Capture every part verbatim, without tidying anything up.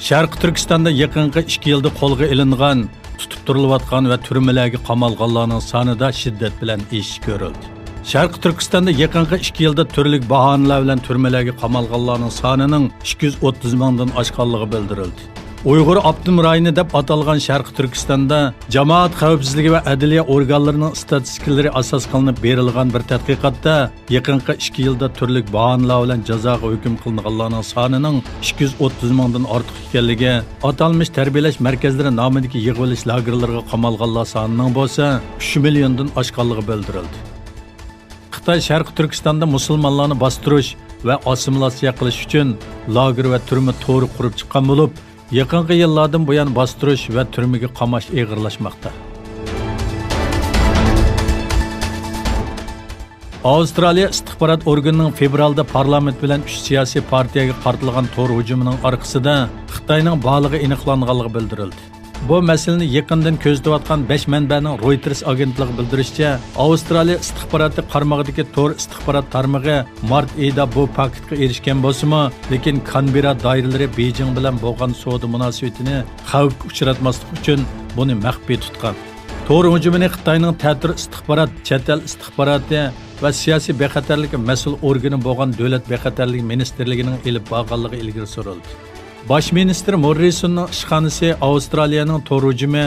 شەرقىي تۈركىستاندا يېقىنقى ئىككى يىلدا قولغا ئېلىنغان، تۇتۇپ تۇرۇلۇۋاتقان ۋە تۈرمىلەرگە قامالغانلارنىڭ سانىدا شىددەت بىلەن ئېشىش كۆرۈلدى. شەرقىي تۈركىستاندا يېقىنقى ئىككى يىلدا تۈرلۈك باھانىلەر بىلەن تۈرمىلەرگە قامالغانلارنىڭ سانىنىڭ ئىككى يۈز ئوتتۇز مىڭدىن ئاشقانلىقى بىلدۈرۈلدى. ئۇيغۇر ئاپتونوم رايونى دەپ ئاتالغان شەرقىي تۈركىستاندا جامائەت خەۋپسىزلىكى ۋە ئەدلىيە ئورگانلىرىنىڭ ئىستاتىستىكىلىرى ئاساس قىلىنىپ بېرىلغان بىر تەتقىقاتتا، يېقىنقى ئىككى يىلدا تۈرلۈك باھانىلەر بىلەن جازاغا ھۆكۈم قىلىنغانلارنىڭ سانىنىڭ ئىككى يۈز ئوتتۇز مىڭدىن ئارتۇق ئىكەنلىكى، ئاتالمىش تەربىيەلەش مەركەزلىرى نامىدىكى يىغىۋېلىش لاگېرلىرىغا قامالغانلار سانىنىڭ بولسا ئۈچ مىليوندىن ئاشقانلىقى بىلدۈرۈلدى. خىتاي شەرقىي تۈركىستاندا مۇسۇلمانلارنى باستۇرۇش ۋە ئاسسىمىلياتسىيە قىلىش ئۈچۈن لاگېر ۋە تۈرمە تورى قۇرۇپ چىققان بولۇپ، يېقىنقى يىللاردىن بۇيان باستۇرۇش ۋە تۈرمىگە قاماش ئېغىرلاشماقتا. ئاۋسترالىيە ئىستىخبارات ئورگىنىنىڭ فېۋرالدا پارلامېنت بىلەن ئۈچ سىياسىي پارتىيەگە قارىتىلغان تور ھۇجۇمىنىڭ ئارقىسىدا خىتاينىڭ بارلىقى ئېنىقلانغانلىقى بىلدۈرۈلدى. بۇ مەسىلىنى يېقىندىن كۆزىتىۋاتقان بەش مەنبەنىڭ رويتېرس ئاگېنتلىقى بىلدۈرۈشىچە، ئاۋسترالىيە ئىستىخباراتى قارمىقىدىكى تور ئىستىخبارات تارمىقى مارت ئېيىدا بۇ پاكىتقا ئېرىشكەن بولسىمۇ، لېكىن كانبېررا دائىرىلىرى بېيجىڭ بىلەن بولغان سودا مۇناسىۋىتىنى خەۋپكە ئۇچراتماسلىق ئۈچۈن بۇنى مەخپىي تۇتقان. تور ھۇجۇمىنى خىتاينىڭ تەتۈر ئىستىخبارات، چەت ئەل ئىستىخباراتى ۋە سىياسىي بىخەتەرلىككە مەسئۇل ئورگىنى بولغان دۆلەت بىخەتەرلىكى مىنىستىرلىكىنىڭ ئېلىپ بارغانلىقى ئىلگىرى سۈرۈلدى. باش مىنىستىر موررىسوننىڭ ئىشخانىسى ئاۋسترالىيەنىڭ تور ھۇجۇمى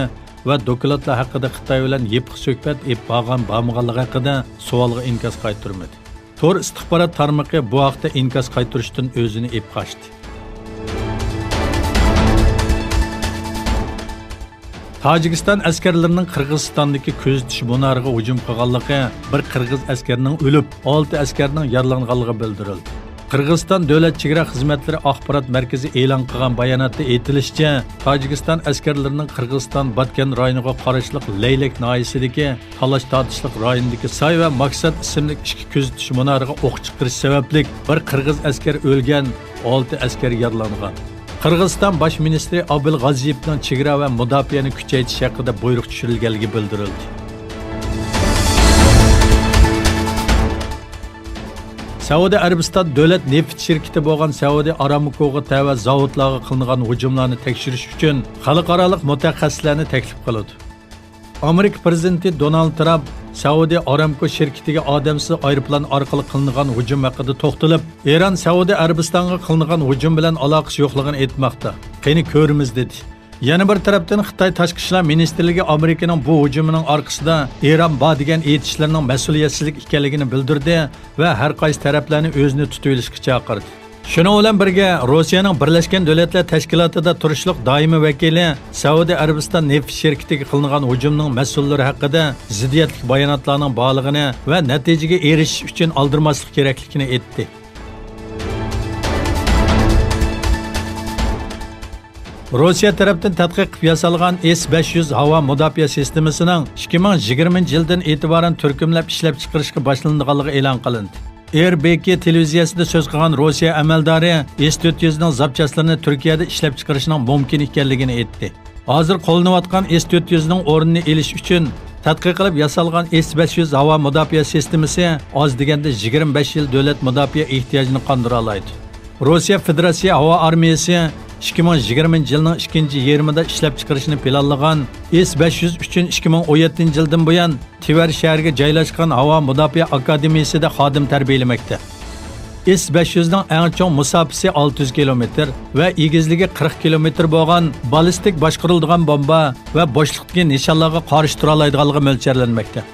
ۋە دوكلاتلار ھەققىدە خىتاي بىلەن يېپىق سۆھبەت ئېلىپ بارغان بارمىغانلىقى ھەققىدە سوئالغا ئىنكاس قايتۇرمىدى. تور ئىستىخبارات تارمىقى بۇ ھەقتە ئىنكاس قايتۇرۇشتىن ئۆزىنى ئېلىپ قاچتى. تاجىكىستان ئەسكەرلىرىنىڭ قىرغىزىستاندىكى كۆزىتىش مۇنارىغا ھۇجۇم قىلغانلىقى، بىر قىرغىز ئەسكەرنىڭ ئۆلۈپ، ئالتە ئەسكەرنىڭ يارىلانغانلىقى بىلدۈرۈلدى. قىرغىزىستان دۆلەت چېگرا خىزمەتلىرى ئاخبارات مەركىزى ئېلان قىلغان باياناتتا ئېيتىلىشىچە، تاجىكىستان ئەسكەرلىرىنىڭ قىرغىزىستان باتكەن رايونىغا قاراشلىق لەيلەك ناھىيەسىدىكى تالاش-تارتىشلىق رايونىدىكى ساي ۋە ماكسات ئىسىملىك ئىككى كۆزىتىش مۇنارىغا ئوق چىقىرىش سەۋەبلىك بىر قىرغىز ئەسكەر ئۆلگەن، ئالتە ئەسكەر يارىلانغان. قىرغىزىستان باش مىنىستىرى ئابىل غازىيېۋنىڭ چېگرا ۋە مۇداپىئەنى كۈچەيتىش ھەققىدە بۇيرۇق چۈشۈرۈلگەنلىكى بىلدۈرۈلدى. سەئۇدى ئەرەبىستان دۆلەت نېفىت شىركىتى بولغان سەئۇدى ئارامكوغا تەۋە زاۋۇتلارغا قىلىنغان ھۇجۇملارنى تەكشۈرۈش ئۈچۈن خەلقئارالىق مۇتەخەسسىسلەرنى تەكلىپ قىلىدۇ. ئامېرىكا پىرېزىدېنتى دونالد ترامپ سەئۇدى ئارامكو شىركىتىگە ئادەمسىز ئايروپىلان ئارقىلىق قىلىنغان ھۇجۇم ھەققىدە توختىلىپ، ئىران سەئۇدى ئەرەبىستانغا قىلىنغان ھۇجۇم بىلەن ئالاقىسى يوقلۇقىنى ئېيتماقتا. قېنى كۆرىمىز، دېدى. يەنە بىر تەرەپتىن، خىتاي تاشقى ئىشلار مىنىستىرلىكى ئامېرىكىنىڭ بۇ ھۇجۇمىنىڭ ئارقىسىدا ئىران بار دېگەن ئېيتىشلىرىنىڭ مەسئۇلىيەتسىزلىك ئىكەنلىكىنى بىلدۈردى ۋە ھەر قايسى تەرەپلەرنى ئۆزىنى تۇتۇۋېلىشقا چاقىردى. شۇنىڭ بىلەن بىرگە، روسىيەنىڭ بىرلەشكەن دۆلەتلەر تەشكىلاتىدا تۇرۇشلۇق دائىمىي ۋەكىلى سەئۇدى ئەرەبىستان نېفىت شىركىتىگە قىلىنغان ھۇجۇمنىڭ مەسئۇللىرى ھەققىدە زىددىيەتلىك باياناتلارنىڭ بارلىقىنى ۋە نەتىجىگە ئېرىشىش ئۈچۈن ئالدىرىماسلىق كېرەكلىكىنى ئېيتتى. روسىيە تەرەپتىن تەتقىق قىلىپ ياسالغان ئېس بەش يۈز ھاۋا مۇداپىئە سىستېمىسىنىڭ ئىككى مىڭ يىگىرمىنچى يىلدىن ئېتىبارەن تۈركۈملەپ ئىشلەپچىقىرىشقا باشلىنىدىغانلىقى ئېلان قىلىندى. ئېر بې كې تېلېۋىزىيەسىدە سۆز قىلغان روسىيە ئەمەلدارى ئېس تۆت يۈزنىڭ زاپچاسلىرىنى تۈركىيەدە ئىشلەپچىقىرىشنىڭ مۇمكىن ئىكەنلىكىنى ئېيتتى. ھازىر قوللىنىۋاتقان ئېس تۆت يۈزنىڭ ئورنىنى ئېلىش ئۈچۈن تەتقىق قىلىپ ياسالغان ئېس بەش يۈز ھاۋا مۇداپىئە سىستېمىسى ئاز دېگەندە يىگىرمە بەش يىل دۆلەت مۇداپىئە ئېھتىياجىنى قاندۇرالايدۇ. روسىيە فېدېراتسىيە ھاۋا ئارمىيەسى ئىككى مىڭ يىگىرمىنچى يىلنىڭ ئىككىنچى يېرىمىدا ئىشلەپچىقىرىشنى پىلانلىغان ئېس بەش يۈز ئۈچۈن ئىككى مىڭ ئون يەتتىنچى يىلدىن بۇيان تىۋەر شەھىرىگە جايلاشقان ھاۋا مۇداپىئە ئاكادېمىيىسىدە خادىم تەربىيەلىمەكتە. ئېس بەش يۈزنىڭ ئەڭ چوڭ مۇساپىسى ئالتە يۈز كىلومېتىر ۋە ئېگىزلىكى قىرىق كىلومېتىر بولغان بالىستىك باشقۇرۇلىدىغان بومبا ۋە بوشلۇقتىكى نىشانلارغا قارشى تۇرالايدىغانلىقى مۆلچەرلەنمەكتە.